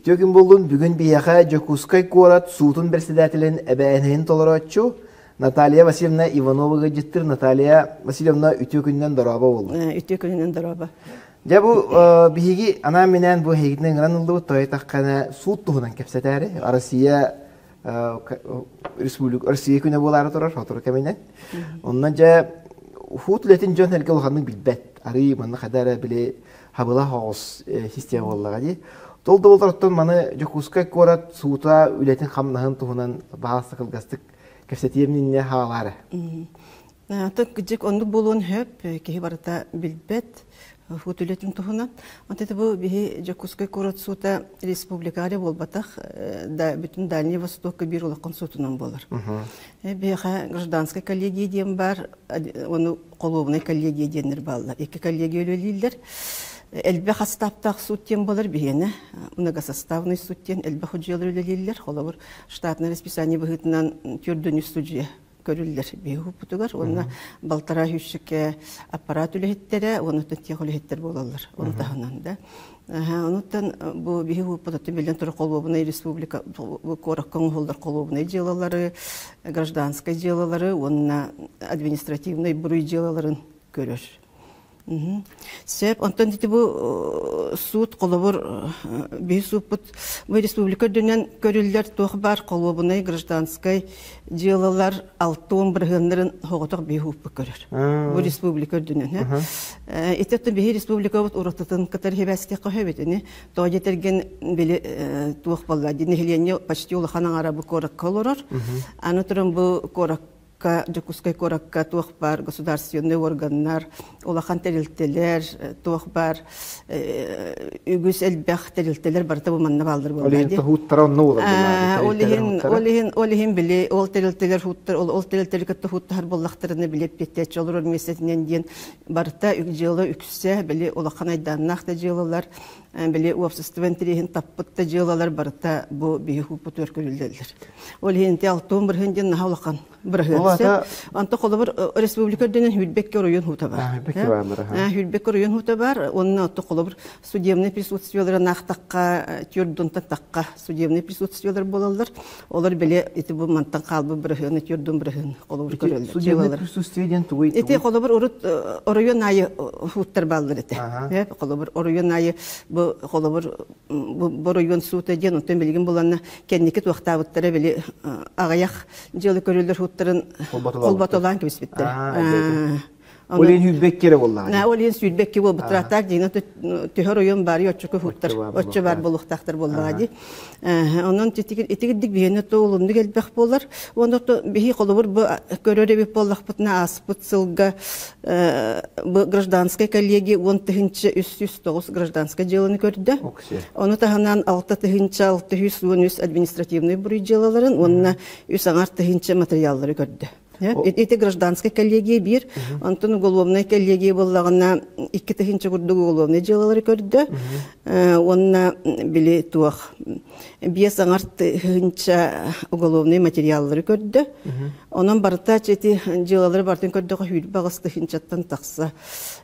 Үтүө күн буоллун, бүгүн биһиэхэ Дьокуускай куорат суутун председателин эбээһинэһин толорооччу Наталья Васильевна Иванова ыалдьыттыыр. Наталья Васильевна, үтүө күнүнэн дорообо буоллун. Үтүө күнүнэн дорообо. Дьэ бу биһиги анаан-минээн бу эһигитинэн ыҥыран ыллыбыт, тоҕо суут туһунан кэпсэтээри Россия Республика Россия күнэ буолаары турар сотору кэминэн. Онно дьэ суут үлэтин дьон эргэ улаханнык билбэт. Арыы манна хада эрэ били хабыла соҕус система буоллаҕа дии. Тол да буоллар оттон маны Дьокуускай куорат суута үлэтин хамнаһын туһунан баҕас кылгастык кэпсэтиэм иннинэ хаалаары. Кыдьык оннук буолуон сөп, киһи барыта билбэт суут үлэтин туһунан. Онтон бу биһи Дьокуускай куорат суута республикаҕа эрэ буолбатах, да бүтүн Дальний Востокка биир улахан суутунан буолар. Биһиэхэ гражданскай коллегия диэн баар, ону холуобунай коллегия диэннэр бааллар. Икки коллегия үлэлииллэр. Элбэх астааптаах суут диэн буолар биһиэнэ. Многосоставный суут диэн элбэх судьуйалар үлэлииллэр. Холобур, штатное расписание быһыытынан төрдүнү судьуйа көрүллэр биһи уһуппутугар уонна балтараа сүүсчэкэ аппарат үлэһиттэрэ уонна тех үлэһиттэр буолаллар ону таһынан да онуттан бу биһи уһуппут биллэн турар холуобунай республика куоракка оҥоһуллар холуобунай дьыалалары, гражданскай дьыалалары уонна административнай буруй дьыалаларын көрөр. Сөп. Онтон ити бу суут холобур биһи сууппут бу республика үрдүнэн көрүллэр туох баар холуобунай гражданскай дьыалалар 60 бырыһыаннарын соҕотох биһи сууппут көрөр. Бу республика үрдүнэн. Ити оттон биһи республикабыт уратытын кытары хибээстиэххэ сөп итини. Тоҕо диэтэргин били туох буолла нэһилиэнньэ почти улахан аҥара бу куоракка олорор. Аны туран бу куоракка Дьокуускай куоракка туох баар государственнай органнар, улахан тэрилтэлэр, туох баар үгүс элбэх тэрилтэлэр барыта бу манна бааллар буолла. Ол иһин тоһууттара онно буолар. Ол иһин ол иһин ол иһин били ол тэрилтэлэр хуттар ол тэрилтэлэр кытта хуттаһар буоллахтарына били эппиэттээччи олорор миэстэтинэн диэн барыта дьыала үксэ били улахан айдааннаах да дьыалалар били уопсастыба интэриэһин таппыт да дьыалалар барыта бу биһи хууппутугар көрүллэллэр. Ол иһин ити алтуон бырыһын диэн наһаа улахан бырыһыан. Онто холобур республика үрдүнэн Хүрбэккэ оройуон хуута бар. Хүрбэккэ оройуон хуута бар. Онно отто холобур судебный присутствиеларын аахтахха түөрдунтан тахха судебный присутствиелар буолаллар. Олор били ити бу мантан хаалбыт бырыһыаны түөрдун бырыһыан холобур көрөллөр. Судебный присутствие диэн тугуй? Ити холобур урут оройуон аайы хууттар бааллар этэ. Холобур оройуон аайы бу холобур бу оройуон суута диэн онтон билигин буланна кэнники туохтаабыттара били аҕыйах дьыала көрүллэр һууттарын холботолаан кэбиспиттэр. Ол иһин сүүрбэкки эрэ буоллаҕа. Ол иһин сүүрбэкки буолбуттарааттаах диэн түһэр ойон баары оччоку һууттар оччо баар буолуохтаахтар буоллаҕа дии. Онон итигирдик биһиэнэ туолумнук элбэх буолар. Уонна биһи холобур бу көрөр эбит буоллахпытына ааспыт сылга бу гражданскай коллегия 10 309 гражданскай дьыаланы көрдө. Ону таһынан 6 613 административнай буруй дьыалаларын уонна үс аҥар тыһыынча материаллары көрдө. Ити гражданскай коллегия биир, онтон уголовнай коллегия буоллаҕына 2 тыһыынча курдук уголовнай дьыалалары көрдө. Уонна били туох биэс аҥар тыһыынча уголовнай материаллары көрдө. Онон барыта ити дьыалалары барытын көрдөхө 28 тыһыынчаттан тахса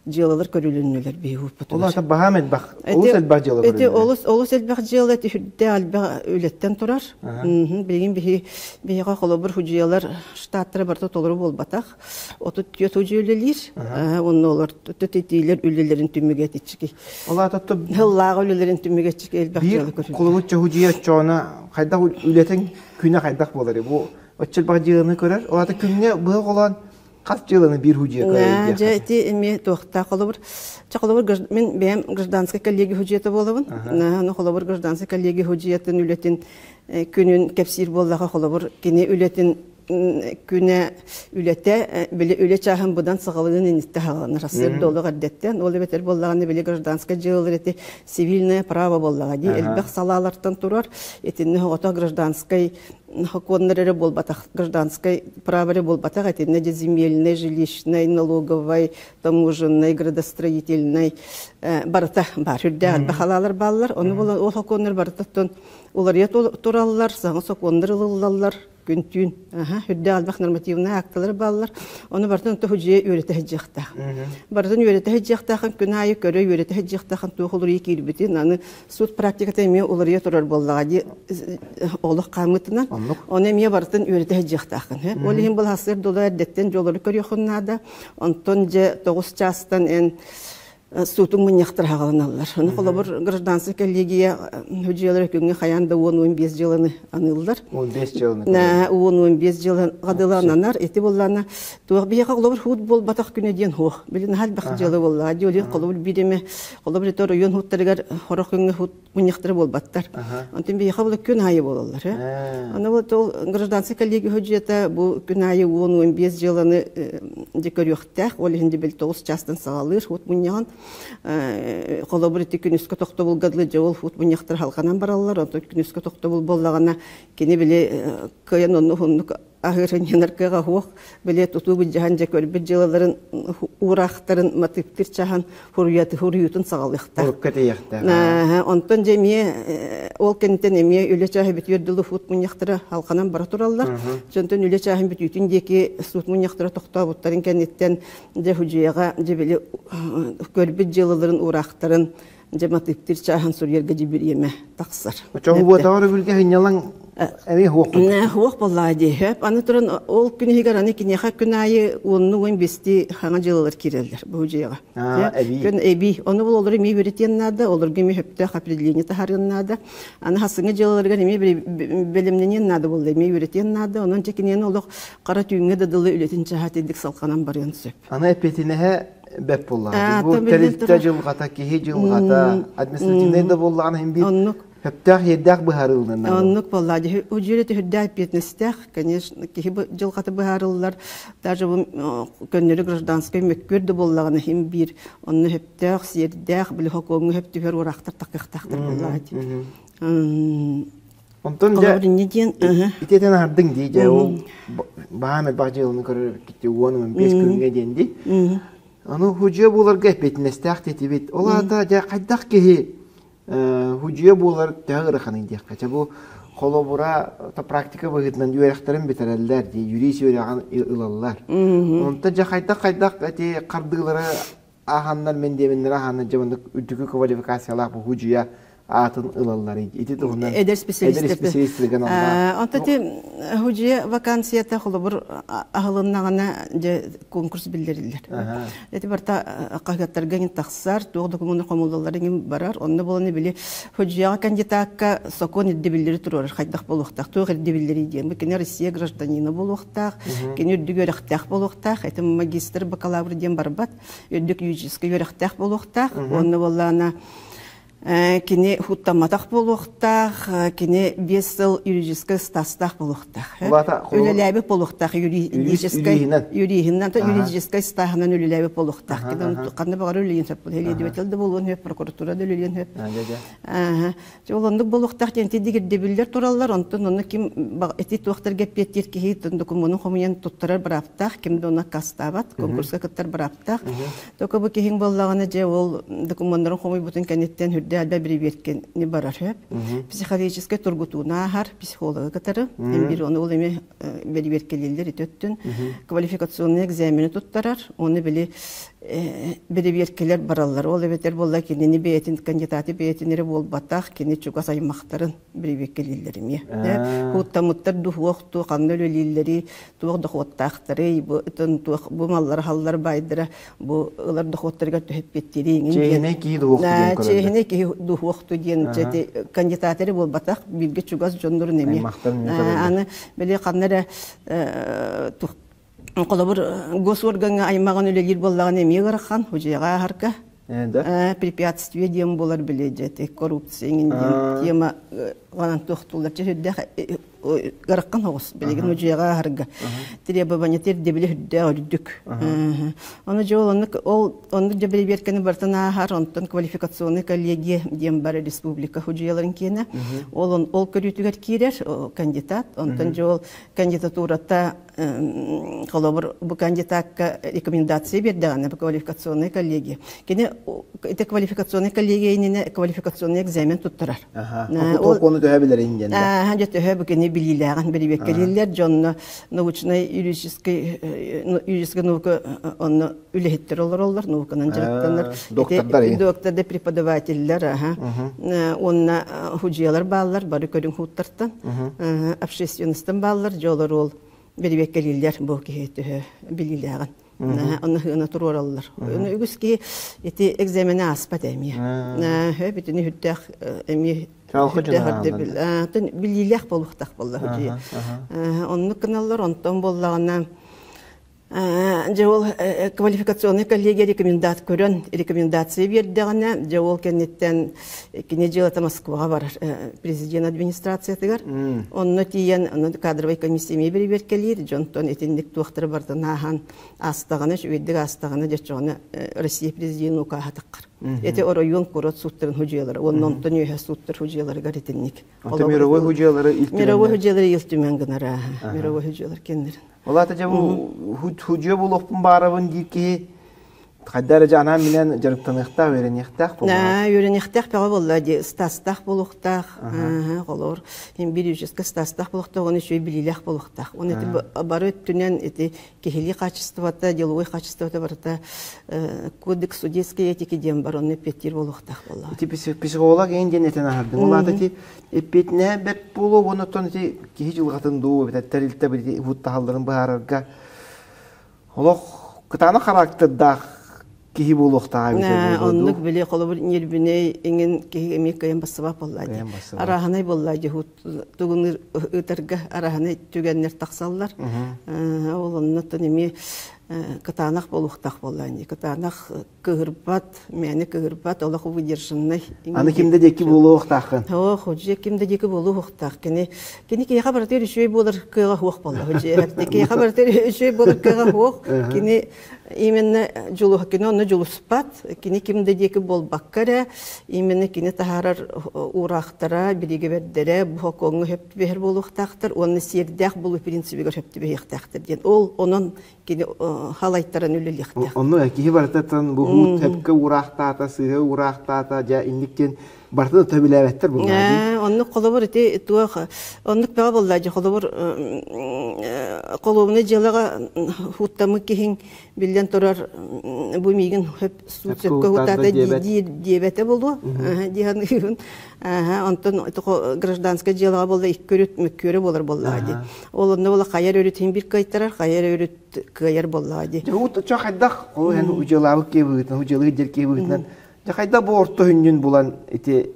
дьыалалар көрүлүннүлэр биһи Ол ата баһаам элбэх, олус элбэх дьыала Ити олус олус элбэх дьыала ити сүрдээх элбэх үлэттэн турар. Билигин биһи биһиэхэ холобур судьуйалар штаттара барыта толору буолбатах. 34 судьуйа үлэлиир. Онно олор тетиилэр үлэлэрин түмүгэ этиччики. Ол ата Хыллааҕы үлэлэрин түмүгэ этиччики элбэх дьыала көрүллэр. Холобур судьуйа оччоҕуна хайдах үлэтин күнэ хайдах буолар бу оччо элбэх дьыаланы көрөр. Ол ата күҥҥэ быһа холоон хас дьыаланы биир судьуйа көрөр Дьэ ити эмиэ туохтаах холобур чэ холобур мин бэйэм гражданскай коллегия судьуйата буолабын. Аны холобур гражданскай коллегия судьуйатын үлэтин күнүн кэпсиир буоллаха холобур кини үлэтин күнэ үлэтэ били үлэ чааһын быдан саҕалыын инниттэ хааланар сарсыарда олох эрдэттэн ол эбэтэр буоллаҕына били гражданскай дьыалалар ити цивильное право буоллаҕа дии элбэх салаалартан турар итиннэ оҕото гражданскай сокуоннар эрэ буолбатах гражданскай право эрэ буолбатах итиннэ дьэ земельнай, жилищнай, налоговай, таможеннай, градостроительнай барыта баар үрдээх элбэх халаалар бааллар ону ол сокуоннар барытаттан уларыйа тураллар саҥа сокуоннар ылыллаллар. Күн-түүн. Үрдээх элбэх нормативнай акталар бааллар. Ону барытын тоһу дьиэ үөрэтэ сылдьыахтаах. Барытын үөрэтэ сылдьыахтаахын күн аайы көрө үөрэтэ сылдьыахтаахын туох уларыйыы киирбитин, аны суут практиката эмиэ уларыйа турар буоллаҕа дии олох хаамыытынан. Ону эмиэ барытын үөрэтэ сылдьыахтааххын. Ол иһин былаһассыыр дула эрдэттэн дьолору көрүөххүн наада. Онтон дьэ 9 чаастан эн суутун мунньахтар хаҕаланаллар. Ону холобур гражданскай коллегия судьуйалара күҥҥэ хайаан да 10-15 дьыаланы аныыллар. 15 дьыаланы. 10-15 дьыала ананар. Ити буоллаана туох биһиэхэ холобур хуут буолбатах күнэ диэн хуох. Билин наһаа элбэх дьыала буоллаҕа. Дьиэ холобур биир эмэ холобур ити оройуон хуттарыгар хорох күҥҥэ хуут мунньахтара буолбаттар. Онтон биһиэхэ була күн аайы буолаллар. Аны вот ол гражданскай коллегия судьуйата бу күн аайы 10-15 дьыаланы дьэ көрүөхтээх. Ол иһин бил 9 чаастан саҕалыыр хуут мунньаҕын. Холобур ити күнүскэ тохтобулга дылы дьэ ол хуут мунньахтар халҕанан бараллар. Онтон күнүскэ тохтобул буоллаҕына кини били кыайан онну уһуннук аһыыр кыаҕа суох били тутуу былдьаһан дьэ көрбүт дьыалаларын уураахтарын матыыптыр чаһан хуруйуутун саҕалыахтаах. Урукка тиийиэхтээх. Онтон дьэ эмиэ ол кэнниттэн эмиэ үлэ чааһы бүтүөр дылы суут мунньахтара халҕанан бара тураллар. Онтон үлэ чааһын бүтүүтүн диэки суут мунньахтара тохтообуттарын кэнниттэн дьэ судьуйаҕа дьэ били көрбүт дьыалаларын уураахтарын дьэ матыыптыр чааһын суруйарга дьибириэмэ тахсар. Чоһубуотаҕар үбүлгэ сынньалаҥ эмиэ хуох Хуох буоллаҕа дии. Хөп аны туран ол күн иһигэр аны киниэхэ күн аайы уонну уон бести хаҥа дьыалалар киирэллэр бу дьиэҕэ. Күн эбии. Ону бұл олору эмиэ үөрэтиэн наада, олорго эмиэ хөптөөх определение таһаарыан наада. Аны хасыҥҥы дьыалаларыгар эмиэ бэлэмнэниэн наада буолла, эмиэ үөрэтиэн наада. Онон дьэ киниэни олох хара түүҥҥэ да дылы үлэтин чаһа тидик салҕанан барыан сөп. Аны эппиэтинэһэ бэрт буоллаҕа. Бу тэрилтэ дьылҕата, киһи дьылҕата, административнай да буоллаҕына иһин биир Оннук. сөптөөх иэрдээх быһаарыллынна. Оннук буоллаа. Удьүөрэ түһүрдээх эппиэтинэстээх, конечно, киһи дьылҕата быһаарыллар. Даже бу көннөрү гражданскай мөккүөр да буоллаҕына иһин биир онно сөптөөх, сиэрдээх, били хокуоҥҥа сөп түһэр уораахтар такыахтаахтар буоллаҕа дии. Онтон дьэ диэн ити этэн аһардыҥ дии дьэ ол баһаам элбэх дьыаланы көрөр эбиккит 10-15 күҥҥэ диэн дии. Аны худьуйа буоларга эппиэтинэстээх тетибит. Ол аата дьэ хайдах киһи худьуйа буолар төһө ыараханый диэххэ. Чэ бу холобура практика быһыытынан үөрэхтэрин бүтэрэллэр дии юрист үөрэҕин ылаллар. Онтон дьэ хайдах-хайдах эти хардыылары ааһаннар мэндиэмэннэр ааһаннар дьэ маннык үрдүкү квалификациялаах бу худьуйа аатын ылаллар ити туһунан эдэр специалистэргэ Онто ти худьуйа вакансията холобур аһылыннаҕына дьэ конкурс биллэриллэр. Эти барта хаһыаттарга иҥин тахсар, туох докумуону хомуллаллар иҥин барар. Онно буолан били худьуйаҕа кандидатка сокуон ирдэбиллэри туруорар хайдах буолуохтаах, туох ирдэбиллэри диэн. Бу кини Россия гражданина буолуохтаах, кини үрдүк үөрэхтээх буолуохтаах, эти магистр, бакалавр диэн барбат, үрдүк юридическай үөрэхтээх буолуохтаах. Онно буоллаана кини хуттамматах буолуохтаах, кини 5 сыл юридическай ыстаастаах буолуохтаах. Үлэлээбит буолуохтаах юридическай юриһинэн юридическай ыстааһынан үлэлээбит буолуохтаах. Ханна баҕар үлэлиэн сөп следователь да буолуон сөп, прокуратура да үлэлиэн сөп. Дьэ ол оннук буолуохтаах диэн итинник ирдэбиллэр тураллар, онтон онно ким ити туохтарга эппиэттиир киһи докумуонун хомуйан туттарар бырааптаах, ким да ону аккаастаабат, конкурска кыттар бырааптаах. Только бу киһиҥ буоллаҕына дьэ ол докумуоннарын хомуйбутун кэнниттэн үрдэ элбэх бирибиэркэни барар сөп. Психологическай тургутууну ааһар психологы кытары. Биир ону ол эмиэ бирибиэркэлииллэр ити өттүн. Квалификационный экзамени туттарар, оны били бирибиэркэлэр бараллар. Ол эбэтэр буолла кинини бэйэтин кандидаты бэйэтин эрэ буолбатах, кини чугас аймахтарын бирибиэркэлииллэр эмиэ. Кууттаммыттар дуһуох ту ханна үлэлииллэри, туох дохуоттаахтарый, бу туох бу маллар халлар байдара бу ылар дохуоттарыгар түһэппиттири иҥин диэн. Чиэһинэй киһи дуһуохту диэн көрөллөр. Чиэһинэй киһи дуһуохту диэн кандидатары буолбатах, бииргэ чугас дьоннорун эмиэ. Аны били ханна эрэ холобур госоргаҥҥа аймаҕын үлэлиир буоллаҕына эмиэ ыарахан худьуйаҕа ааһарга препятствие диэн буолар били дьэ коррупция иҥин диэн тема ганан туохтуулар чэ сүрдээх ыараххан соҕус билигин удьуйаҕа ааһарга требование ирдэбилэ сүрдээх үрдүк ону дьэ ол оннук ол оннук дьэ бэрэбиэркэни барытын ааһар онтон квалификационный коллегия диэн бар республика худьуйаларын киэнэ ол ол көрүүтүгэр киирэр кандидат онтон дьэ ол кандидатурата холобур бу кандидатка рекомендация биэрдэҕинэ бу квалификационная коллегия кини Ити квалификационный коллегия иннинэ квалификационный экзамен туттарар. Ол төһө билэрин диэн. Аа, дьэ төһө бу кини билиилээҕин бирибиэккэлииллэр дьонно научнай юридический юридический наука онно үлэһиттэр олороллор, науканан дьарыктанар. Доктордар. Доктордар, преподавателлэр, аха. Уонна худьялар бааллар, бары көрүҥ хууттартан. Общественностан бааллар, дьэ олор ол бирибиэккэлииллэр бу киһи төһө билиилээҕин. Онно сыана туруораллар. Оны үгүс киһи ити экзамени ааспат эмиэ. Бүтүнү үрдээх эмиэ билиилээх буолуохтаах буолла. Оннук гыналлар, онтон буоллаҕына дьэ ол квалификационный коллегия рекомендат көрөн рекомендация биэрдэҕинэ дьэ ол кэнниттэн кини дьыалата Москваҕа барар президент администрациятыгар онно тиийэн онно кадровай комиссия эмиэ бэрэбиэркэлиир дьонтон итинник туохтары барытын ааһан аастаҕына үчүгэйдик аастаҕына дьоччоҕуна Россия президенин укааһа таххар ити оройуон куорат сууттарын худьуйалара уонна онтон үөһэ сууттар худьуйаларыгар итинник мировой худьуйалары ил мировой худьуйалары ил түмэн гынар мировой худьуйалар кеннерин Ол аата дьэ бу худьуйа буолуохпун баарабын диир киһи хайда эрэ анаан минэн дьарыктаныахтаах, үөрэниэхтээх буоллаҕа. Үөрэниэхтээх бөҕө буолла дии, ыстаастаах буолуохтаах, холобур, юридическай ыстаастаах буолуохтаах, уонна үчүгэй билиилээх буолуохтаах. Уонна ити бары өттүнэн ити киһилии качествота, деловой качествота барыта кодекс судейской этики диэн бар, онно эппиэттиир буолуохтаах буоллаҕа. Ити психолог эҥин диэн этэн аһардыҥ. Ол аата ити эппиэтинэһэ бэрт буолуо уонна оттон ити киһи дьылҕатын дуу, эбэтэр тэрилтэ уһуттаһалларын быһаарарга олох кытаанах характердаах киһи буолуохтааҕа эбитэ буолуо Оннук били холобур ньирбинэй иҥин киһи эмиэ кыайан бассыбат буоллаа дии. Арааһынай буоллаа дии тугун ыытарга арааһынай түгэннэр тахсаллар. Ол оннуттан эмиэ кытаанах буолуохтаах буоллаа дии. Кытаанах кыһырбат, мээнэ кыһырбат, олох выдержанный. Аны ким да диэки буолуохтааххын. Оо, худья ким да диэки буолуохтаах. Кини кини киһиэхэ барытыгар үчүгэй буолар кыаҕа суох буолла. Худья киһиэхэ барытыгар үчүгэй буолар кыаҕа суох. Кини именно дьулуһа кини онно дьулуспат. Кини ким да диэки буолбакка эрэ, именно кини таһаарар уураахтара, бириигэбэрдэрэ бу сокуоҥҥа сөп түбэһэр буолуохтаахтар уонна сиэрдээх буолуу принцибигэр сөп түбэһиэхтээхтэр диэн. Ол онон кини халайтаран үлэлиэхтээх. Онно киһи барытыттан бу хуут хөпкө уураахтаата, сыыһа уураахтаата, дьэ инник диэн барытын төбүлээбэттэр буллаа. Оннук холобур ити туох оннук бөҕө буолла дьэ холобур холуобунай дьыалаҕа хууттаммыт киһиҥ биллэн турар бу миигин хөп суут сөпкө хуутаата диэбэтэ буолуо диэн онтон гражданскай дьыалаҕа буолла икки өрүт мөккүөрэ буолар буоллаҕа дии Ол онно буола хайар өрүт бир кыайтарар, хайар өрүт кыайар буоллаҕа дии. Дьэ, чо хайдах ол эн удьалаабыт киһи быһыытынан, удьалыы дьэр киһи быһыытынан, дьэ хайдах бу орто хүнньүн булан ити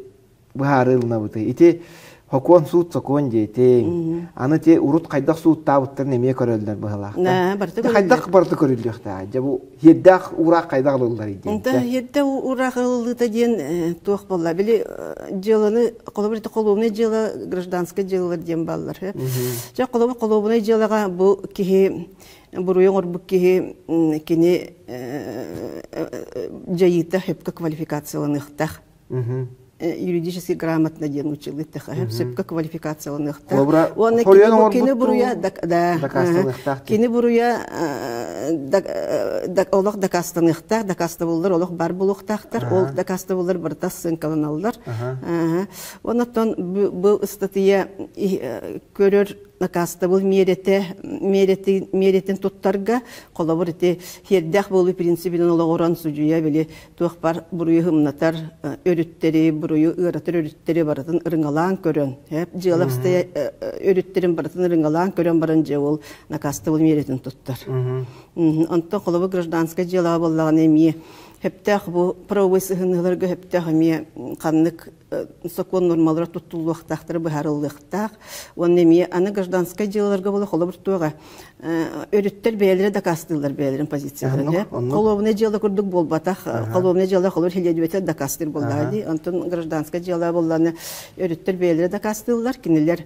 быһаарыы ылынабытый? Ити сокуон суут сокуон диэтиҥ. Аны ти урут хайдах сууттаабыттарын эмиэ көрөллөр быһалаахтар. Барыта хайдах барыта көрүллүөхтээх. Дьэ бу Иэрдээх уураах хайдах ылылларый диэн. Онто иэрдээх уураах ылыллыыта диэн туох буолла? Били дьыаланы холобур ити холуобунай дьыала гражданскай дьыалалар диэн бааллар. Дьэ холобур холуобунай дьыалаҕа бу киһи буруйу оҥорбут киһи кини дьайыыта сөпкө квалификацияланыахтаах. Юридически грамотно диэн училы сөпкө квалификацияланыахтаах. Уонна кини буруйа кини буруйа олох дакаастаныахтаах, дакаастабыллар олох бар буолуохтаахтар, ол дакаастабыллар барыта ссылкаланаллар. Оннотон бу ыстатыйа көрөр накаастабыл миэрэтэ миэрэтин туттарга холобур ити сиэрдээх буолуу принцибинэн олоҕуран судьуйа били туох бар буруйу ымнатар өрүттэри, буруйу ыаратар өрүттэри барытын ырыҥалаан көрөн, дьыала өрүттэрин барытын ырыҥалаан көрөн баран дьэ ол накаастабыл миэрэтин туттар. Онтон холобур гражданскай дьыалаҕа буоллаҕына эмиэ сөптөөх бу правовой сыһыаннаһыыларга сөптөөх эмиэ ханнык сокуон нормалара туттуллуохтаахтара быһаарыллыахтаах. Уонна эмиэ аны гражданскай дьыалаларга буола холобур туоҕа өрүттэр бэйэлэрэ дакаастыыллар бэйэлэрин позицияларын. Холуобунай дьыала курдук буолбатах. Холуобунай дьыала холобур следователь дакаастыыр буоллаҕа дии. Онтон гражданскай дьыала буоллаҕына өрүттэр бэйэлэрэ дакаастыыллар. Кинилэр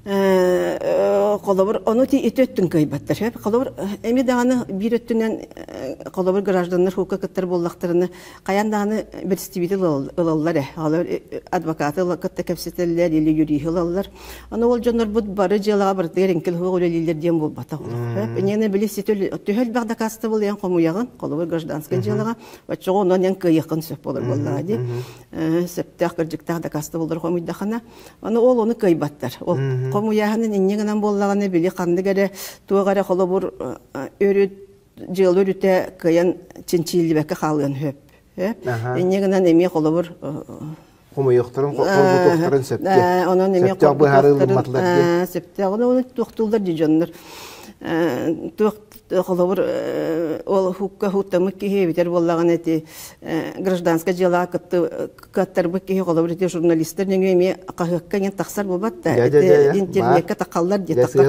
Холобур, ону ти ити өттүн кыайбаттар. Холобур, эми даҕаны биир өттүнэн холобур гражданнар хукка кыттар буоллахтарына хайаан даҕаны представитель ылаллар ээ. Холобур, адвокаты кытта кэпсэтэллэр или юриһы ылаллар. Аны ол дьоннорбут бары дьыалаҕа барытыгар эҥкил суох үлэлииллэр диэн буолбатах олох. Инньэ били төһө элбэх дакаастабыл эн хомуйаҕын, холобур, гражданскай дьыалаҕа, оччоҕо онон эн кыайыаххын сөп буолар буоллаҕа дии. Сөптөөх, кырдьыктаах дакаастабыллары хомуйдахына, Аны ол ону кыайбаттар. Ол хомуйааһынын инньэ гынан буоллаҕына били ханнык эрэ туох эрэ холобур өрүт дьыала өрүтэ кыайан чинчийиллибэккэ хаалыан сөп. Инньэ гынан эмиэ холобур хомуйуохтарын хоргутуохтарын сөп Онон эмиэ сөптөөх быһаарыылымматылар диye. Сөптөөх ону туохтууллар дии дьоннор. Туох холобур ол хукка хуттамыт киһи эбитэр буоллаҕына ити гражданскай дьыалаҕа кытты кыаттарбыт киһи холобур ити журналистар нөҥүө эмиэ хаһыакка иҥэн тахсар буолбат да ити интернеккэ тахаллар дии таххар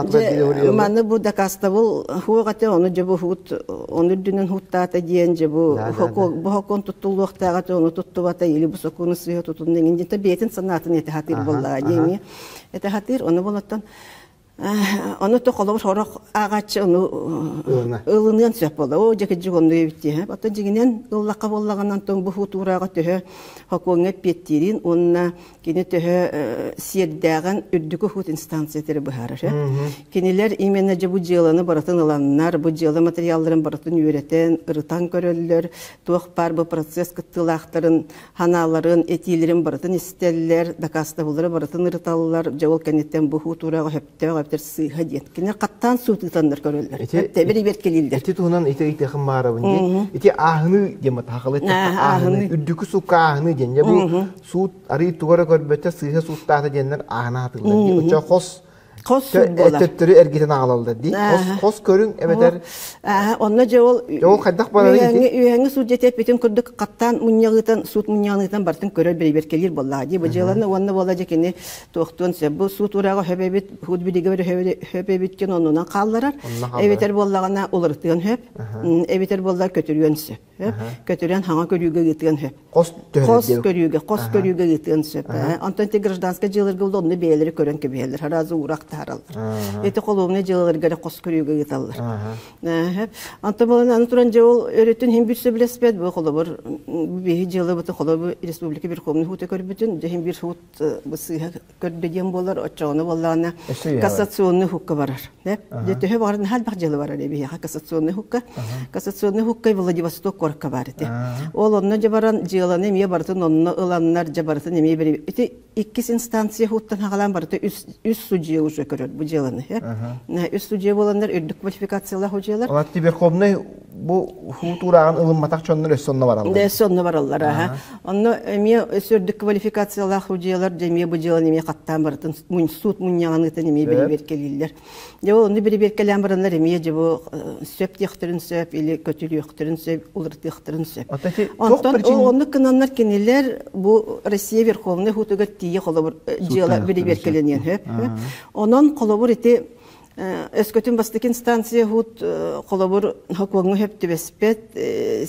түгэнэ маны бу дакаастабыл хуох этэ ону дьэ бу хуут ону үрдүнэн хуттаата диэн дьэ бу бу хокуон туттуллуохтааҕа этэ ону туттубата или бу сокуону сыыһа тутунна иҥин диэн бэйэтин санаатын этэ хатыыр буоллаҕа дии эмиэ этэ хатыыр ону болоттон Ону то холобур сорох ааҕааччы ону ылыныан сөп буолла. Оо, дьэ кырдьык оннук эбит дии. Оттон дьиҥинэн ыллахха буоллаҕынан тоҥ бу туурааҕа төһө сокуоҥҥа эппиэттиирин уонна кини төһө сиэрдээҕин үрдүкү суут инстанциятыгар быһаарар. Кинилэр именно дьэ бу дьыаланы барытын ыланнар, бу дьыала материалларын барытын үөрэтэн, ырытан көрөллөр, туох баар бу процесс кыттыылаахтарын ханааларын, этиилэрин барытын истэллэр, дакаастабыллары барытын ырыталлар, дьэ ол кэнниттэн бу туурааҕа сөптөөх эбэтэр сыыһа диэн. Кинилэр хаттаан суут ыытаннар көрөллөр. Тэбир ибэркэлииллэр. Ити туһунан ити ыйтыахым баарабын диэн. Ити ааһыныы диэн сахалыы ааһыныы. Үрдүкү суукка ааһыныы диэн. Дьэ бу суут арый тугу эрэ көрбөтө сыыһа сууттаата диэннэр ааһынаатыллар. Оччо хос Хос суут буолар. Төттөрү эргитэн аҕалаллар дии. Хос, хос көрүҥ эбэтэр Онно дьэ ол ол хайдах барарый ити? Үөһэҥҥи суут дьиэтэ эппитин курдук хаттаан мунньаҕыытан суут мунньаҕыныытан барытын көрөр бэрэбиэркэлиир буоллаҕа дии. Бу дьыаланы уонна буола дьэ кини туохтуон сөп. Бу суут урааҕа хөп эбит, суут билигэ хөп эбит диэн оннунан хаалларар. Эбэтэр буоллаҕына уларытыан сөп. Эбэтэр буоллар көтүрүөн сөп. Көтүрэн хаҥа көрүүгэ ыытыан сөп. Хос хос көрүүгэ, хос көрүүгэ ыытыан сөп. Онтон ити гражданскай дьыаларга ол онно бэйэлэри көрөн кэбиһэллэр, сразу уурах таһаараллар. Ити холуобунай дьыалаларга эрэ хос көрүүгэ ыыталлар. Онтон буолан аны туран дьэ ол өрүтүн иһин бир сөбүлэспэт бу холобур биһи дьыалабыты холобур республика Верховный Сута көрбүтүн дьэ иһин бир суут бу сыыһа көрдө диэн буолар оччоҕуна буоллаҕына кассационный хукка барар дьэ төһө баҕарар наһаа элбэх дьыала барар эбиһиэхэ кассационный хукка кассационный хукка Владивосток куоракка баар ити ол онно дьэ баран дьыаланы эмиэ барытын онно ыланнар дьэ барытын эмиэ бери ити иккис инстанция хуттан хагалаан барыта үс үс судьуйа уже көрөр бу дьыаланы үс судьуйа буоланнар үрдүк квалификациялаах судьуйалар Олар Верховный бу хуутуурааҕын ылымматах дьоннор өссө онно бараллар. Да, өссө онно бараллар, аха. Онно эмиэ өссө үрдүк квалификациялаах судьуйалар дьэ эмиэ бу дьыаланы эмиэ хаттаан барытын суут мунньаҕыныытын эмиэ бирибиэркэлииллэр. Дьэ ол онно бирибиэркэлээн бараннар эмиэ дьэ бу сөп диэхтэрин сөп или көтүрүөхтэрин сөп, уларытыахтарын сөп. Онтон оннук гынаннар кинилэр бу Россия Верховнай Суутугар тиийэ холобур дьыала бирибиэркэлэниэн сөп. Онон холобур ити Өскөтүн бастакы инстанция хуут холобур сокуоҥҥа сөп түбэспэт,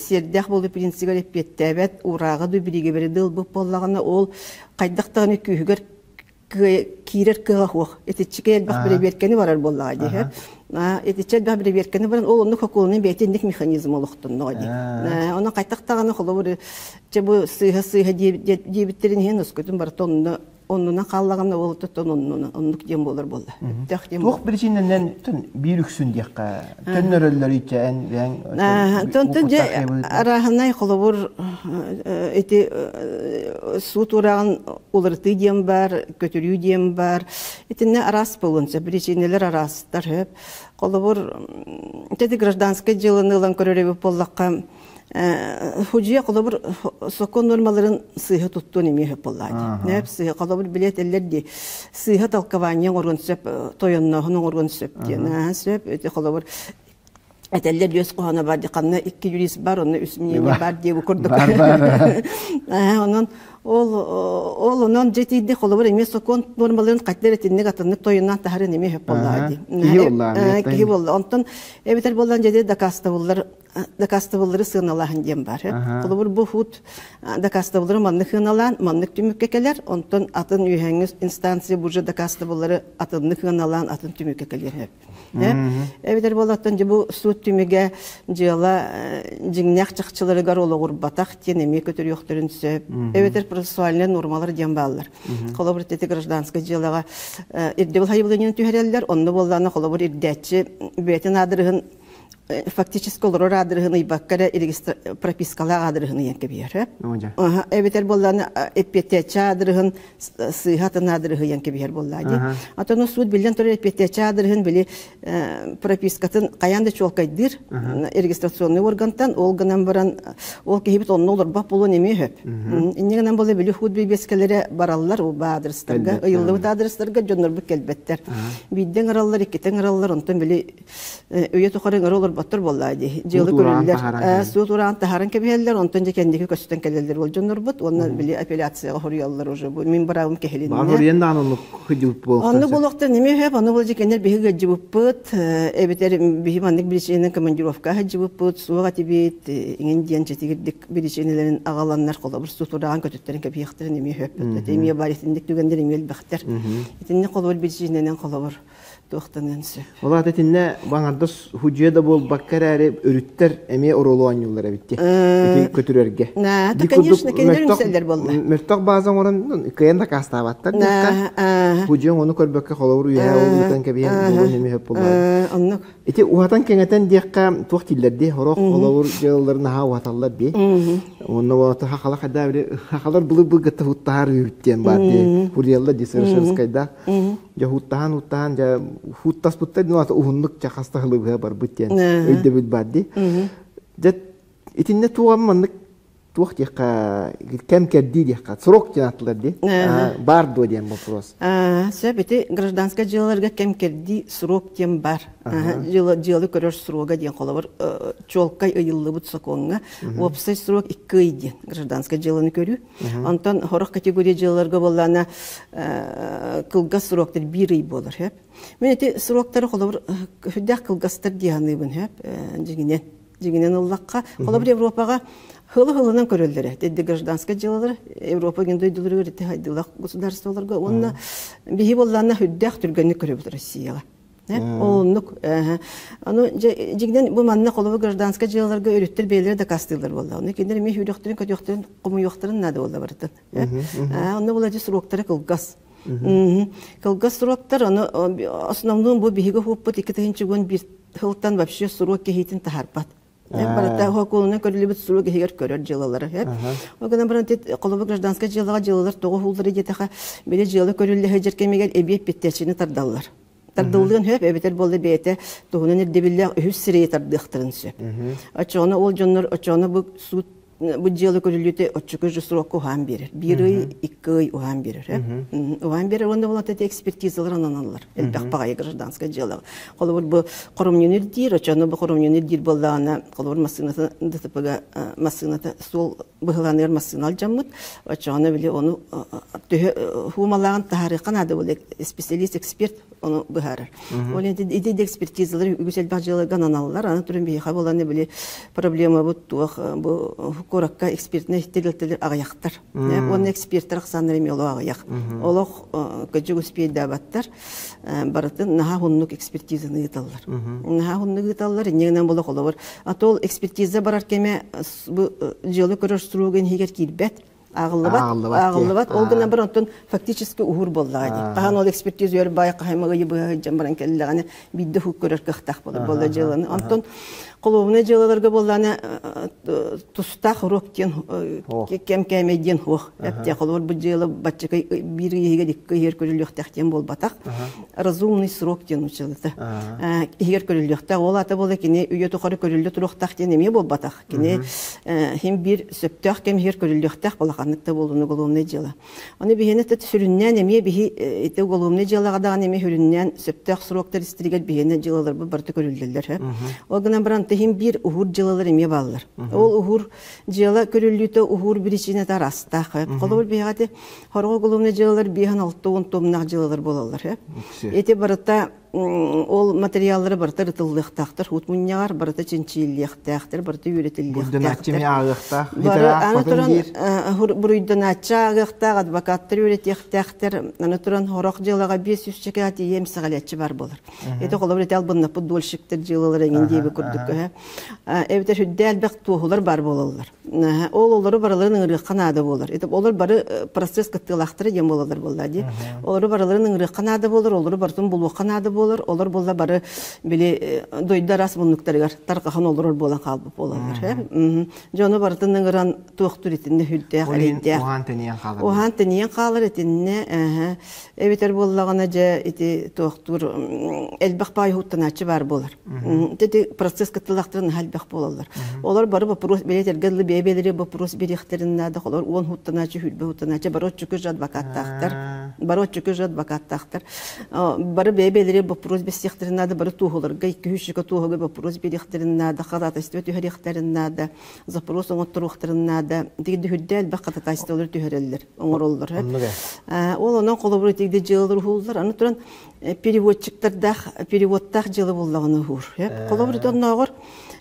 сиэрдээх буолуу принцибигэр эппиэттээбэт, уурааҕы дуу бириигэбэри да ылбыт буоллаҕына, ол хайдах даҕаны күүһүгэр киирэр кыаҕа суох. Итиччикэ элбэх бэрэбиэркэни барар буоллаҕа дии. Итиччэ элбэх бэрэбиэркэни баран, ол оннук сокуонунан бэйэтэ инник механизм олохтонноҕо дии. Онон хайдах даҕаны холобур чэ бу сыыһа-сыыһа диэбиттэрин иһин өскөтүн барыта онно оннунан хааллаҕына ол оттон оннунан оннук диэн буолар буолла. Өттөх диэн Туох биричиинэнэн биир үксүн диэххэ төннөрөллөр ичэ эн бэйэҥ Тонтон дьэ арааһынай холобур ити суут урааҕын уларытыы диэн бар, көтүрүү диэн бар. Итиннэ араас буолуон сөп, биричиинэлэр араастар сөп. Холобур ити гражданскай дьыаланы ылан көрөр эбит буоллахха Худья холобур сокуон нормаларын сыыһа туттуон эмиэ сөп буоллаҕа дии. Сыыһа холобур билиэт этэллэр дии. Сыыһа толкование оҥоруон сөп, тойоннооһун оҥоруон сөп диэн. Сөп. Ити холобур этэллэр үөс хоһооно бар дии. Ханна икки юрист бар, онно үс мнение бар дии бу курдук. Онон ол ол онон дьэ тиийди холобур эмиэ сокуон нормаларын хаттар итинник атыннык тойонноон таһарын эмиэ сөп буоллаҕа дии. Киһи буолла. Киһи буолла. Онтон эбэтэр буоллан дьэ дакаастабыллар. дакаастабыллары сыаналааһын диэн баар. Холобур, бу суут дакаастабыллары маннык сыаналаан, маннык түмүккэ кэлэр, онтон атын үөһээҥҥи инстанция бу же дакаастабыллары атыннык сыаналаан, атын түмүккэ кэлиэн сөп. Эбэтэр буоллаттан дьэ бу суут түмүгэ дьыала дьиҥнээх чахчыларыгар олоҕурбатах диэн эмиэ көтүрүөхтэрин сөп. Эбэтэр процессуальнай нуормалар диэн бааллар. Холобур, ити гражданскай дьыалаҕа ирдэбил хайыбылыгын түһэрэллэр, онно буоллаҕына холобур ирдээччи бэйэтин аадырыһын фактически олорор аадырыһын ыйбакка эрэ пропискалаах аадырыһын ыйан кэбиһэр. Эбэтэр буоллаҕына эппиэттээччи аадырыһын сыыһа атын аадырыһы ыйан кэбиһэр буоллаа дии. Отон суут биллэн турар эппиэттээччи аадырыһын били пропискатын хайаан да чуолкайдыыр регистрационный органтан ол гынан баран ол киһибит онно олорбот буолуон эмиэ сөп. Инньэ гынан буолла били худ бибиэскэлэрэ бараллар ол аадырыстарга ыйыллыбыт аадырыстарга дьоннорбут кэлбэттэр. Биирдэ ыҥыраллар, иккитэ ыҥыраллар, онтон били үйэ тухары ыҥыра олорботтор буоллаа дии. Дьыала көрүллэр. Суут ураан таһааран кэбиһэллэр, онтон дьэ кэнники көстөн кэлэллэр ол дьоннорбут уонна били апелляцияҕа хоруйаллар уже бу мин быраабым кэһилиннэ. Баар хоруйан даҕаны оннук хыдьыбыт буолуохтан Оннук буолуохтан эмиэ сөп, ону был дьикэннэр биһи ыалдьыбыппыт, эбэтэр биһи маннык биричиинэн командировка сылдьыбыппыт, суох этибит, иҥин диэн чэтигирдик биричиинэлэрин аҕаланнар холобур сутураан көтүттэрин кэбиһиэхтэрин эмиэ сөп. Эмиэ бар итинник түгэннэр эмиэ элбэхтэр. Итинник холобур биричиинэнэн холобур туохтаныан сөп. Ол аата итиннэ баҥардас худьуйа да буолбакка эрээри өрүттэр эмиэ оруолу оонньууллар эбит дии. Ити көтүрэргэ. Да, конечно, кинилэр үҥсэллэр буолла. Мөлтөх бааза оҥорон кыайан дакаастаабаттар диэххэ. Худьуйаҥ ону көрбөккө холобур үөһээ ол ыытан кэбиһэн буолуон эмиэ сөп буоллаҕа. Оннук. Ити уһатан кэҥэтэн диэххэ туох дииллэр дии сорох холобур дьыалаларын наһаа уһаталлар дии. Онно болото хахала хайда били хахалар былыр былгытта хуттаһар үүт диэн баар дии. Хурьяллар дии совершенскайда. Дьэ хуттаһан хуттаһан дьэ хуттаспыттар ну ата уһуннук дьэ хаста хылыбыһа барбыт диэн өйдөбүл бар дии. Дьэ итиннэ туоҕа маннык туох диэххэ кэм кэрдии диэххэ срок диэн аттылар дии баар дуо диэн вопрос. Сөп ити гражданскай дьыалаларга кэм кэрдии срок диэн бар. Дьыала дьыала көрөр срога диэн холобур чуолкай ыйыллыбыт сокуоҥҥа уопсай срок икки ый диэн гражданскай дьыаланы көрүү. Онтон сорох категория дьыалаларга буоллаана кылгас сроктар биир ый буолар сөп. Мин ити сроктары холобур сүрдээх кылгастар дии саныыбын сөп дьиҥинэн дьиҥинэн ыллахха холобур Европаҕа хылы-хылынан көрөллөрө ити гражданскай дьыалалар Европа гин дойдуларыгар ити хайдылах государстволарга уонна биһи буоллаана сүрдээх түргэнник көрөбүт Россияҕа Оннук. Аны дьиҥинэн бу манна холобур гражданскай дьыалаларга өрүттэр бэйэлэрэ дакаастыыллар буолла. Ону кинилэр эмиэ сүүрүөхтэрин, көтүөхтэрин, хомуйуохтарын наада буолла барытын. Онно була дьэ сроктара кылгас. Кылгас сроктар, ону основном бу биһиги уһууппут 2011 сылтан вообще срок кэһиитин таһаарбат. Барыта хокуонунан көрүлүбүт сурук иһигэр көрөр дьыалалара. Ол гынан баран холобур гражданскай дьыалаҕа дьыалалар тоҕо уһууллар диэтэхэ, били дьыала көрүллэ сылдьар кэмигэр эбиэт питтээччини тардаллар. Тардыллыан сөп, эбэтэр буолла бэйэтэ туһунан ирдэбиллээх үһүс сирэйи тардыахтарын сөп. Оччоҕуна ол дьоннор оччоҕуна бу суут бу дьыала көрүллүүтэ оччоку же срокка уһаан биэрэр. Биир ый, икки ый уһаан биэрэр. Уһаан биэрэр уонна буолан экспертизалар ананаллар. Элбэх баҕайы гражданскай дьыалаҕа. Холобур, бу хоромньуну ирдиир, оччону бу хоромньуну ирдиир буоллаҕына, холобур, массыыната ДТП-га массыыната суол быһылааныгар массыына алдьаммыт, оччоҕуна били ону төһө хуумалааҕын таһаарыахха наада буолла специалист, эксперт ону быһаарар. Ол ити ити экспертизалар үгүс элбэх дьыаларга ананаллар. Аны туран биһиэхэ буолан били проблемабыт туох бу куоракка экспертнэй тэрилтэлэр аҕыйахтар. Уонна эксперттэр ахсааннара эмиэ олох аҕыйах. Олох кыдьык успейдаабаттар. Барытын наһаа хуннук экспертизаны ыыталлар. Наһаа хуннук ыыталлар. Инньэ була холобур. А то ол экспертиза барар кэмэ бу дьыала көрөр срогун иһигэр киирбэт. Ааҕыллыбат. Ааҕыллыбат. Ол гынан баран онтон фактически уһуур буоллаҕа дии. Хаһан ол экспертиза өр баай хаһыма ыйы быһа сылдьан баран кэллэҕинэ биирдэ уһук көрөр кыахтаах буолар буолла дьыаланы. Онтон холуобунай дьыалаларга буоллаҕына тустаах уруок диэн кэм кээмэй диэн суох. Эптэ холобур бу дьыала баччакай биир ый иһигэр икки иһигэр көрүллүөхтээх диэн буолбатах. Разумный срок диэн училата. Иһигэр көрүллүөхтээх. Ол аата буола кини үйэ тухары көрүллэ туруохтаах диэн эмиэ буолбатах. Кини хим биир сөптөөх кэм иһигэр көрүллүөхтээх балаханнык да буолун уголовнай дьыала. Аны биһиэнэ сүрүннээн эмиэ биһи ити уголовнай дьыалаҕа даҕаны эмиэ сүрүннээн сөптөөх сроктар истэригэр биһиэнэ дьыалаларбыт барыта көрүллэллэр. Ол гынан баран тиһин биир уһуур дьыалалар эмиэ бааллар. Ол уһуур дьыала көрүллүүтэ уһуур биричиинэтэ араастаах. Холобур биһиэхэ ити хорҕо уголовнай дьыалалар биэһэн алта уон томнаах дьыалалар буолаллар. Ити барыта Ол материаллары барыта ырытыллыахтаахтар, суут мунньаҕар барыта чинчийиллиэхтээхтэр, барыта Буруйданааччы үөрэтиллиэхтээхтэр. эмиэ ааҕыахтаах, Бары аны итирэ туран диир. Буруйданааччы ааҕыахтаах, адвокаттар үөрэтиэхтээхтэр. Аны туран сорох дьыалаҕа 500 чэкэ тиийэ эмсэҕэлээччи баар буолар. Ити холобур ити албыннаппыт дольщиктар дьыалалара эҥин диэби курдук эбэтэр сүрдээх элбэх туоһулар баар буолаллар. Ол олору барыларын ыҥырыахха наада буолар. Это олор бары процесс кыттыылаахтара диэн буолаллар буолла дии. Олору барыларын ыҥырыахха наада буолар, олору барытын булуохха наада буолар. Олор буолла бары били дойду араас муннуктарыгар тарҕахан олорор буолан хаалбыт буолаллар. Дьону барытын ыҥыран туохтур итиннэ сүрдээх эрэйдээх. Уһаан тэнийэн хаалар. Уһаан тэнийэн хаалар итиннэ эбэтэр буоллаҕына дьэ ити туохтуур элбэх баай уһуктанааччы баар буолар. Ити процесс кыттыылаахтара наһаа элбэх буолаллар. Олор бары боппуруос бэйэтэргэ дылы бэйэ-бэйэлэригэр боппуруос биэриэхтэрин наада. Олор уон уһуктанааччы, сүүрбэ уһуктанааччы бары отчуку же адвокаттаахтар. Бары отчуку же адвокаттаахтар. Бары бэйэ-бэйэлэригэр боппуруос бэссиэхтэрин наада, бары туоһуларга, икки үс туоһуга боппуруос биэриэхтэрин наада, ходатайство түһэриэхтэрин наада. Запрос оҥотторуохтарын наада. Итигди үрдэ элбэх ходатайстволар түһэрэллэр, оҥороллор. Ол онон холобур итигди дьыалалар уһууллар. Аны туран переводчиктардаах, переводтаах дьыала буоллаҕына уһуур. Холобур оннооҕор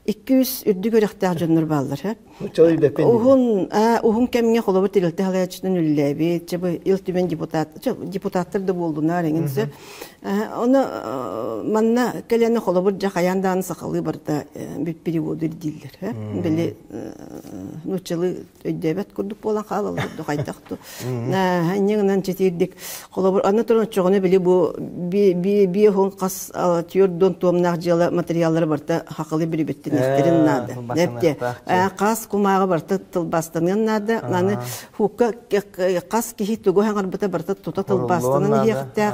200 үрдүк үөрэхтээх дьоннор бааллар. Уһун уһун кэмҥэ холобур тэрилтэ салайааччытын үлэлээбит, Ил Түмэн депутат, депутаттар да буоллунар эҥин сөп. Ону манна кэлэн холобур дьэ хайаан даҕаны сахалыы барыта переводу ирдииллэр. Били нууччалыы өйдөөбөт курдук буолан хаалаллар да хайдах ту. Инньэ гынан чэтиирдик холобур аны туран оччоҕуна били бу биэһун хас түөрт туомнаах дьыала материаллара барыта хахалы билибиттиниэхтэрин наада. Эпте хас кумааҕы барыта тылбаастаныан наада. Аны Хукка хас киһи тугу хаҥарбыта барыта тута тылбаастанан иһиэхтээх.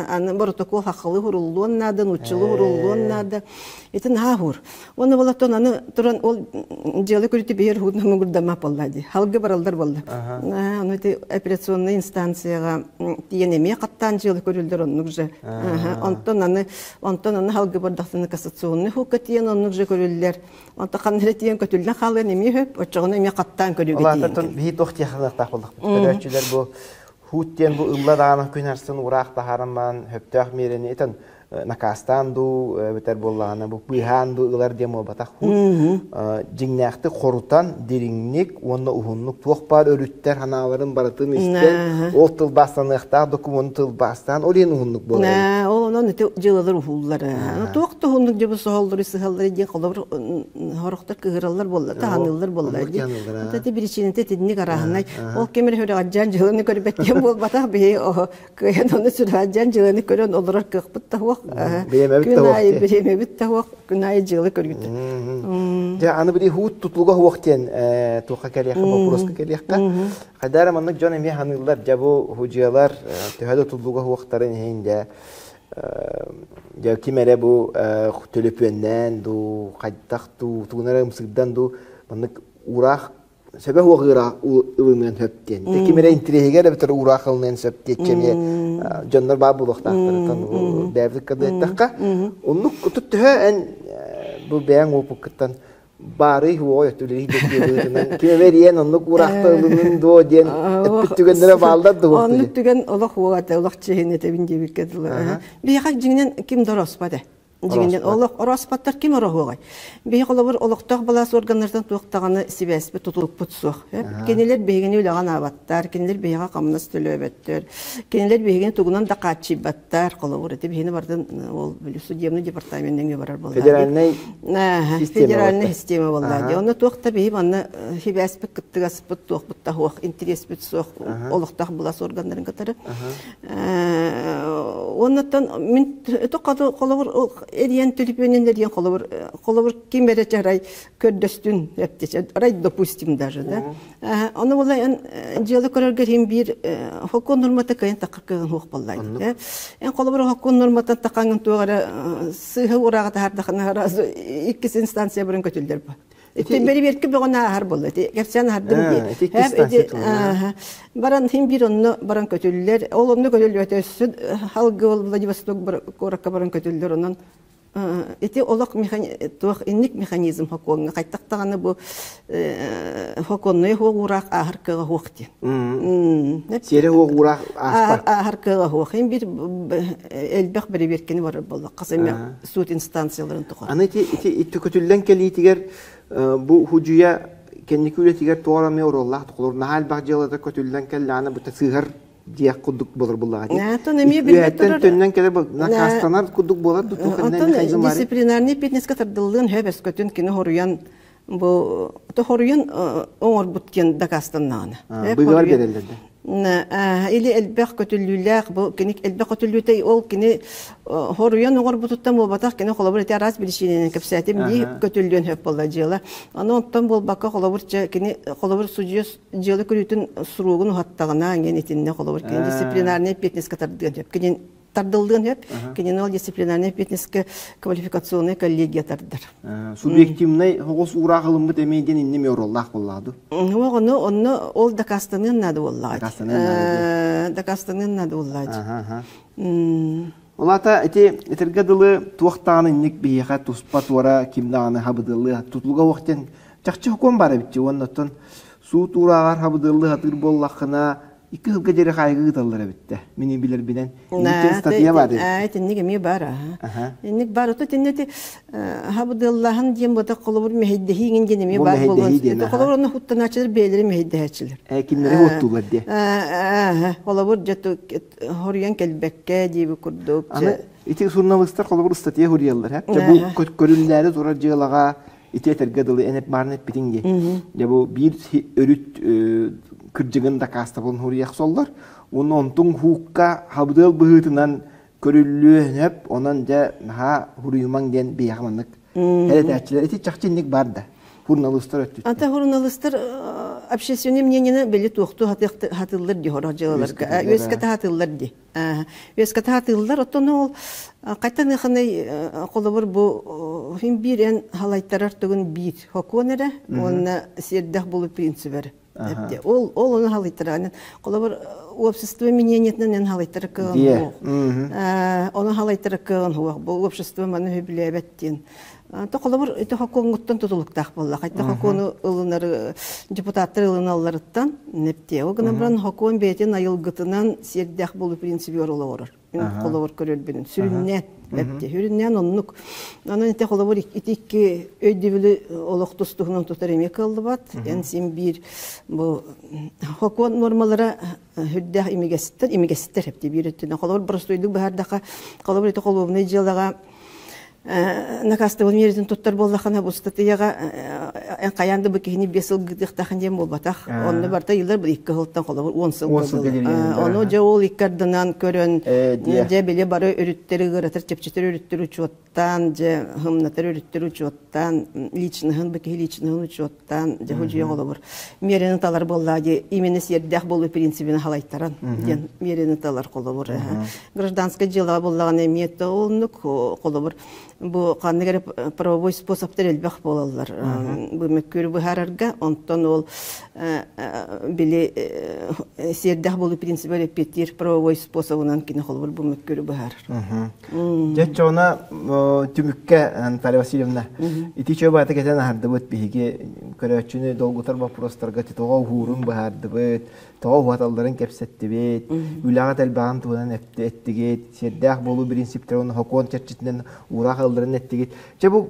Аны боротокуол хахалы хуруллуон наада, нууччалыы хуруллуон наада. Ити наһаа хур. Уонна болоттон аны туран ол дьыала көрүтү биһир хуутна мугурдама болла ди. Халгы баралдар болла. Аны ити операционный инстанцияга тиен эмиэ хаттаан дьыала көрүллэр оннук же. Онтон аны онтон аны халгы бардахтаны кассационный хукка тиен оннук же көрүллэр. Онто ханна эрэ тиийэн көтүллэн хаалыан эмиэ сөп, оччоҕуна эмиэ хаттаан көрүүгэ Ол аата биһи туох диэхалыахтаах буоллахпыт. Көрөөччүлэр бу хуут диэн бу ылла даҕаны күн арсын ураах таһааран баран сөптөөх миэрэни итэн накаастаан дуу эбэтэр буоллаҕына бу быыһаан дуу ылар диэн буолбатах хуут дьиҥнээхтик хорутан дириҥник уонна уһуннук туох баар өрүттэр санааларын барытын истэн ол тылбаастаныахтаах докумуону тылбаастаан ол иһин уһуннук буолар Ол онон ити дьыалалар уһууллар. Туох да уһуннук дьыбы соһоллору сыһаллары диэн холобур хорохтор кыһыраллар буолла, таһаныыллар буолла дии. Ити биричиинэтэ итинник арааһынай. Ол кэмэр сүрэҕэлдьээн дьыаланы көрбөт диэн буолбатах биһи кыайан ону сүрэҕэлдьээн дьыаланы көрөн олорор кыахпыт да суох. Күн аайы бириэмэбит да суох, күн аайы дьыала көрүүтэ. Дьэ аны били хуут тутулуга суох диэн туохха кэлиэххэ, боппуруоска кэлиэххэ. Хайдара эрэ маннык дьон эмиэ саныыллар, дьэ бу худьуйалар төһө да туллуга суохтарын иһин дьэ дьэ ким эрэ бу төлөпүөннээн дуу, хайдах дуу, тугун эрэ ымсыырдан дуу маннык уураах сөбө суох ыыраах ылыныан сөп диэн. Дьэ ким эрэ интириэһигэр эбэтэр уураах ылыныан сөп диэччи эмиэ дьоннор баар буолуохтаахтар. Бэйэбит кытта эттэххэ, оннук төһө эн бу бэйэҥ уопуккуттан баарый уой өттүлэри быһыытынан ким эмэ эрийэн оннук уураахта ылынын дуо диэн эппит түгэннэрэ бааллар да Оннук түгэн олох уол этэ, олох чиһин этэбин диэбиккэ дылы. Биһиэхэ дьиҥинэн ким да ороспот ээ. Дьиҥинэн олох ороспоттор ким ороһуоҕай? Биһи холобур олохтоох былаас органнарыттан туох даҕаны сибээспит тутулукпут суох. Кинилэр биһигини үлэҕэ анаабаттар, кинилэр биһиэхэ хамнас төлөөбөттөр, кинилэр биһигини тугунан да хааччыйбаттар. Холобур, ити биһини бардын ол судебный департамент нөҥүө барар буолла. Федеральный Федеральная система буолла дии. Онно туох да биһи манна хибээспит кыттыгаспыт туохпут да суох, интэриэспит суох олохтоох былаас органнарын кытары. Оннуттан мин холобур эрийэн төлөпүөнүн эрийэн холобур холобур ким эрэ арай көрдөстүн арай допустим даже да. Ону була эн дьыала көрөргөр иһин биир хокуон нормата кыайан таххар кыаҕын суох буолла. Эн холобур хокуон норматан таххаҥын туох эрэ сыыһа урааҕа таһаардахына сразу иккис инстанция барын көтүллэр бу. Ити бэриверки бөҕөнө ааһар буолла. Ити кэпсээн аһардым дии. Баран хин биир онно баран көтүллэр. Ол онно көтүллүбэтэ өссө халгы Владивосток куоракка баран көтүллэр. Онон. Ити олох туох инник механизм хокуоҥҥа хайтах даҕаны бу хокуоннай хуох уураах ааһар кыаҕа хуох диэн. Сиэрэ хуох уураах ааспат. Ааһар кыаҕа хуох. Ин бир элбэх бэрэбиэркэни барар буолла. Хас эмэ суут инстанцияларын тухары. Аны ити ити көтүллэн кэлиитигэр бу худьуйа кэнники үлэтигэр туох эмэ оруоллаах холор наһаа элбэх дьыалата көтүллэн кэллэҕинэ бу сыыһар диэх курдук болор буллаҕа дии. Оттон эмиэ билбэт Үөһэттэн төннөн кэлэ накаастанар курдук буолар тутуу Оттон дисциплинарный фитнеска тардыллыан хөп өскөтүн кини хоруйан бу хоруйан оҥорбут диэн дакаастаннаҕына. Быгар береллер Или элбэх көтүллүүлээх бу кини элбэх көтүллүүтэ ол кини хоруйан оҥорбутуттан буолбатах кини холобур ити араас биричиинэнэн кэпсээтим дии көтүллүөн сөп буолла дьыала. Аны онтон буолбакка холобур кини холобур судьуйа дьыала көрүүтүн суругун уһаттаҕына ангин итиннэ холобур кини дисциплинарный эппиэтинэскэ тардыан сөп. Кини тардыллыан сөп. Кинини ол дисциплинарный эппиэтинэскэ квалификационная коллегия тардар. Субъективнай оҕус уураах ылыммыт эмиэ диэн инним оруоллаах буоллаҕа дуу? Оҕону онно ол дакаастаныан наада буоллаҕа. Дакаастаныан наада буоллаҕа. Ол аата ити этэргэ дылы туох даҕаны инник биһиэхэ туспа туора ким даҕаны хабыдыллыа тутулуга уох диэн чахчы хокуон баар эбит уонна оттон суут уурааҕар хабыдыллыы сатыыр буоллаххына икки сылга диэри хаайыга ыыталлар эбиттэ мин билэрбинэн инник статья баар эбит итинник эмиэ баар аха инник баар ото тиннети хабыдыллаһын диэн буота холобур мэһэйдэһииҥин диэн эмиэ баар буолуон холобур онно хуттанааччылар бэйэлэри мэһэйдэһээччилэр кинилэри уоттуулар диэ холобур дьэ хоруйан кэлбэккэ диэби курдук аны ити суруналыыстар холобур статья суруйаллар бу көрүллээри турар дьыалаҕа ити этэргэ дылы эн баарын эппитиҥ дии. Дьэ бу биир өрүт кырдьыгын дакаастабылын суруйахсоллор. Уонна онтуҥ хуукка хабдыал быһыытынан көрүллүө онон дьэ наһаа хуруйумаҥ диэн биһиэхэ маннык эрэтээччилэр. Ити чахчы инник бар да журналистар өттүттэн. Ата журналистар общественное мнениені били туохтуу хатыллар ди хорох дьыалаларга. Үөскэтэ хатыллар ди. Үөскэтэ сатыыллар. Оттон ол хайтаныаханай холобур бу хин биир эн халайтарар тугун биир хокуон эрэ уонна сиэрдэх булу принцибэр. Ол ол ону халайтаран холобур общество мнениетинэн эн халайтара кыаҕын хуох. Ону халайтара кыаҕын хуох. Бу общество маны хөбүлээбэт диэн. То холобур ити хокуоҥҥуттан тутулуктаах буолла. Хайта хокуону ылынар депутаттар ылыналларыттан нептиэ. Ол гынан баран хокуон бэйэтин айылгытынан сиэрдээх буолуу принцибигэр олоҕурар. Мин холобур көрөрбүнүн сүрүннээн эптиэ. Сүрүннээн оннук. Онон ити холобур ити икки өйдөбүлү олох тус-туһунан тутар эмиэ кыаллыбат. Эн син биир бу хокуон нуормалара үрдээх имигэстэр, имигэстэр эптиэ биир өттүнэн. Холобур боростуойдук быһаардаха, холобур ити холуобунай дьыалаҕа накаастабыл миэрэтин туттар буоллахына бу ыстатыйаҕа эн хайаан да бу киһини биэс сыл гытыахтаахын диэн буолбатах. Онно барыта ыйыллар бу икки сылтан холобур уон сыл Ону дьэ ол икки ардынан көрөн дьэ били бары өрүттэри ыаратар чэпчэтэр өрүттэри учуоттаан дьэ хымнатар өрүттэри учуоттаан личноһын бу киһи личноһын учуоттаан дьэ худьуйа холобур миэрэни талар буоллаа дии именно сиэрдээх буолуу принцибин халайтаран диэн миэрэни талар холобур гражданскай дьыалаҕа буоллаҕына эмиэ да оннук холобур бу ханнык эрэ правовой способтар элбэх буолаллар бу мөккүөрү быһаарарга онтон ол били сиэрдээх буолуу принцибэр эппиэттиир правовой способунан кини холобур бу мөккүөрү быһаарар Дьэ чоҕуна түмүккэ Наталья Васильевна ити чөө баата кэтэн аһардыбыт биһиги көрөөччүнү долгутар боппуруостарга тоҕо уһуурун быһаардыбыт тоҕо уһаталларын кэпсэттибит, үлэҕэ элбэҕин туһунан эттигит, сиэрдээх буолуу бириинсиптэрин хокуон чэрчитинэн уураах ылларын эттигит. Чэ бу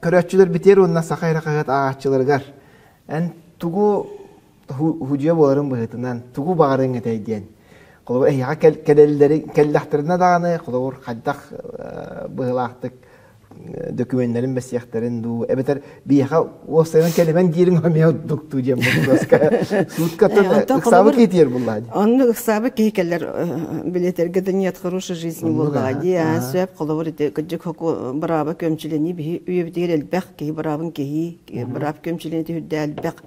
көрөөччүлэр битиэр уонна Саха эрэ хаһыат ааҕааччыларыгар эн тугу худьуйа буоларын быһыытынан тугу баҕарыаҥ этэй диэн холобур эһиэхэ кэлэллэри кэллэхтэринэ даҕаны холобур хайдах быһыылаахтык дөкүмүөннэрин бэсиэхтэрин дуу эбэтэр биһиэхэ уопсайынан кэлимэн диириҥ эмиэ ордук дуу диэн боппуруоска сууткаттан ыксаабы киһи буллаа дии оннук ыксаабы киһи кэлэр билетэргэ да нет хорошей жизни буоллаҕа дии сөп холобур ити кырдьык бырааба көмчүлэнии биһи үйэбитигэр элбэх киһи быраабын киһи быраап көмчүлэнии үрдэ элбэх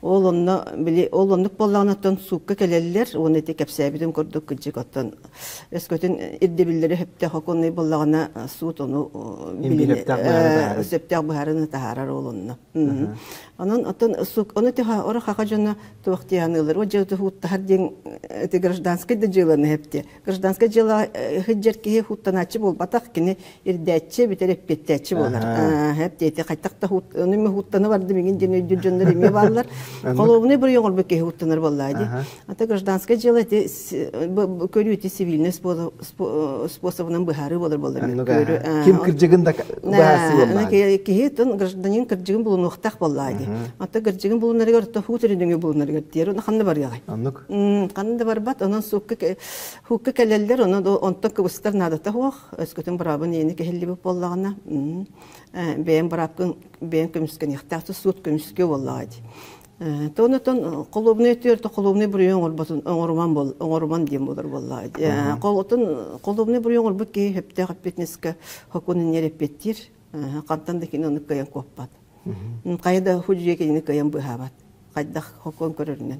Ол онно били ол оннук буоллаҕына оттон суукка кэлэллэр уонна ити кэпсээбитим курдук кыдьык оттон өскөтүн ирдэбиллэри сөптөөх окуоннай буоллаҕына суут ону Сөптөөх быһаарыны таһаарар ол онно. Онон оттон ону төһө ора хаха дьоно туох диэханыылар о дьыала хуттаһар диэн эти гражданскай да дьыаланы хэпти. Гражданскай дьыала хыджар киһи хуттанааччы буолбатах кини ирдээччи бүтэр эппиэттээччи буолар. Хэп диэти хайтах да хуут ону ми хуттаны барды миҥин диэн өйдүүр дьоннор эмиэ бааллар. Холуобунай буруйу оҥорбут киһи хуттанар буоллаа дии. Ата гражданскай дьыала ити көрүү ити цивильный способунан быһаарыы буолар буолар. Ким кырдьыгын да быһаарсыы буоллаа. Киһи тон гражданин кырдьыгын булунуохтаах буоллаа дии. Ата кырдьыгын булунарыгар то хуут өрүнүҥү булунарыгар тиэр оны ханна барыаҕай? Оннук. Ханна да барбат, онон суукка хуукка кэлэллэр, онон онтон кыбыстар наадата суох. Өскөтүн быраабын иэни кэһиллибит буоллаҕына, бэйэм быраапкын бэйэм көмүскэниэхтээх суут көмүскүө буоллаҕа дии. Тонотон холуобунай өттүгэр холуобунай буруйу оҥорботун оҥоруман бол оҥоруман диэн буолар буоллаҕа. Холотон холуобунай буруйу оҥорбут киһи сөптөөх эппиэтинэскэ сокуон иннигэр эппиэттиир. Хантан да кини ону кыайан куоппат. Хайа да худьуе кинини кыайан быыһаабат. Хайдах сокуон көрөрүнэн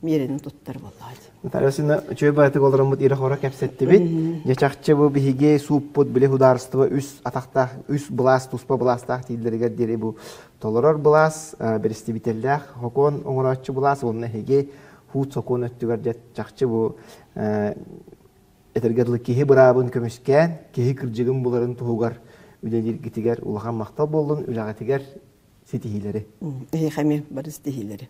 миэрэни туттар буоллаҕа. Наталья Васильевна, үчүгэй баҕайытык олороммут ирэ-хоро кэпсэттибит. Дьэ чахчы бу биһиги сууппут били судаарыстыба үс атахтаах, үс былаас туспа былаастаах дииллэригэр диэри бу Толорор былаас, бэрэстэбиитэллээх сокуон оҥорооччу былаас уонна эһиги хуут сокуон өттүгэр дьэ чахчы бу этэргэ дылы киһи быраабын көмүскээн, киһи кырдьыгын буларын туһугар үлэлииргитигэр улахан махтал буоллун, үлэҕитигэр ситиһиилэри. Эһиэхэ эмиэ бары ситиһиилэри.